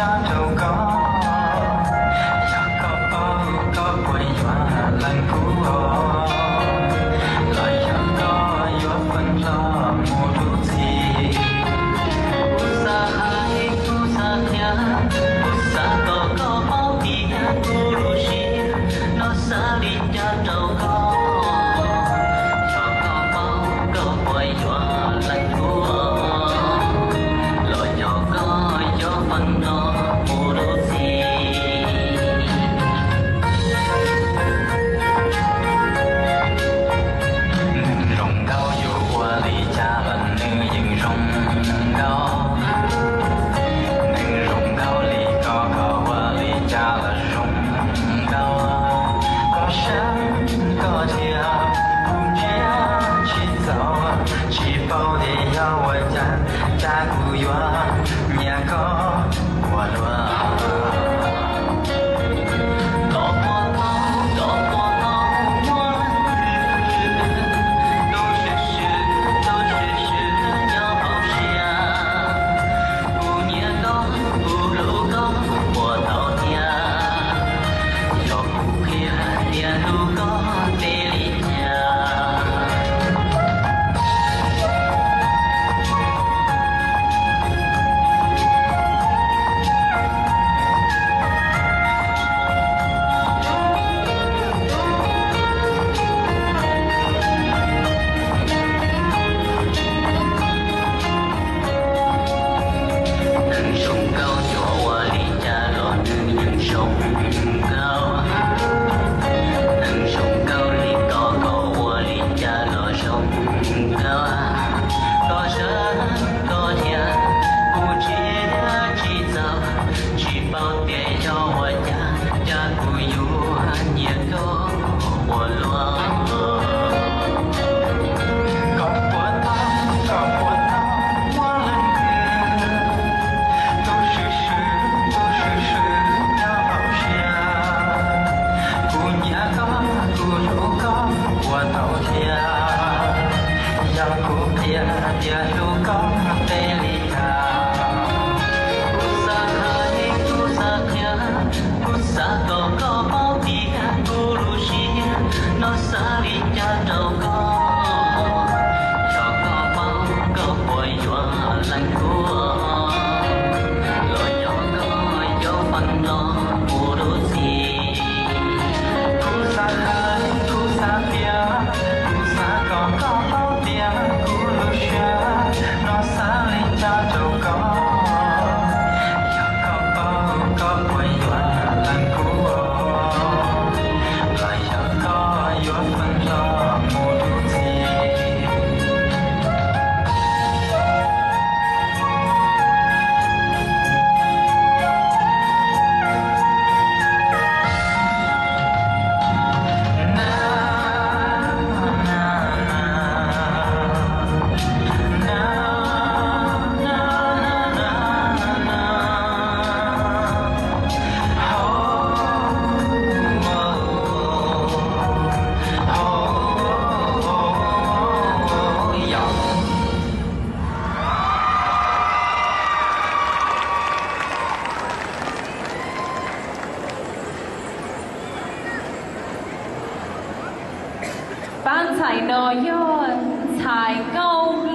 rau koj, yog koj paub koj puas yuav lees kuv, los yog koj yuav feem hlo mus dua txij. Kuv xav hais, kuv xav qhia, kuv xav kom koj paub tias kuv lub siab no xav li cas rau koj. Yog koj paub koj puas yuav lees kuv, los yog koj yuav feem hlo mus dua txij. Neeg zoo nkauj yuav ua li cas los nws yeej zoo nkauj. Neeg zoo nkauj li koj, koj ua li cas los zoo nkauj. Koj saib koj thiab kuv ntsiab tsis txaus, tsis paub tias yog ua cas, cas kuv yuav nyiam koj ua luaj. Koj puas paub, koj puas paub muaj leej twg, tus swm swm, tus swm swm nyob hauv siab. Kuv nyiam koj, kuv hlub koj puas tau tiag? Yog kuv qhia tias hlub koj ntev li cas. Neeg zoo nkauj yuav ua li cas los nws yeej zoo nkauj. Neeg zoo nkauj li koj, koj ua li cas los zoo nkauj. Koj saib koj thiab kuv ntsiab tsis txaus, tsis paub tias yog ua cas, cas kuv yuav nyiam koj ua luaj. Koj puas paub, koj puas paub muaj leej twg, tus swm swm, tus swm swm nyob hauv siab. Kuv nyiam koj, kuv hlub koj puas tau tiag? Yog kuv qhia tias hlub koj ntev li cas. Kuv xav hais, kuv xav qhia, kuv xav kom koj paub tias kuv lub siab no xav li cas rau koj. Yog koj paub koj puas yuav lees kuv, los yog koj yuav feem hlo mus dua txij. Kuv xav hais, kuv xav qhia, kuv xav kom koj paub tias kuv lub siab no xav li cas rau koj. Yog koj paub koj puas yuav lees kuv, los yog koj yuav feem hlo mus dua txij. Pab ntxhais no yog ntxhais Nkauj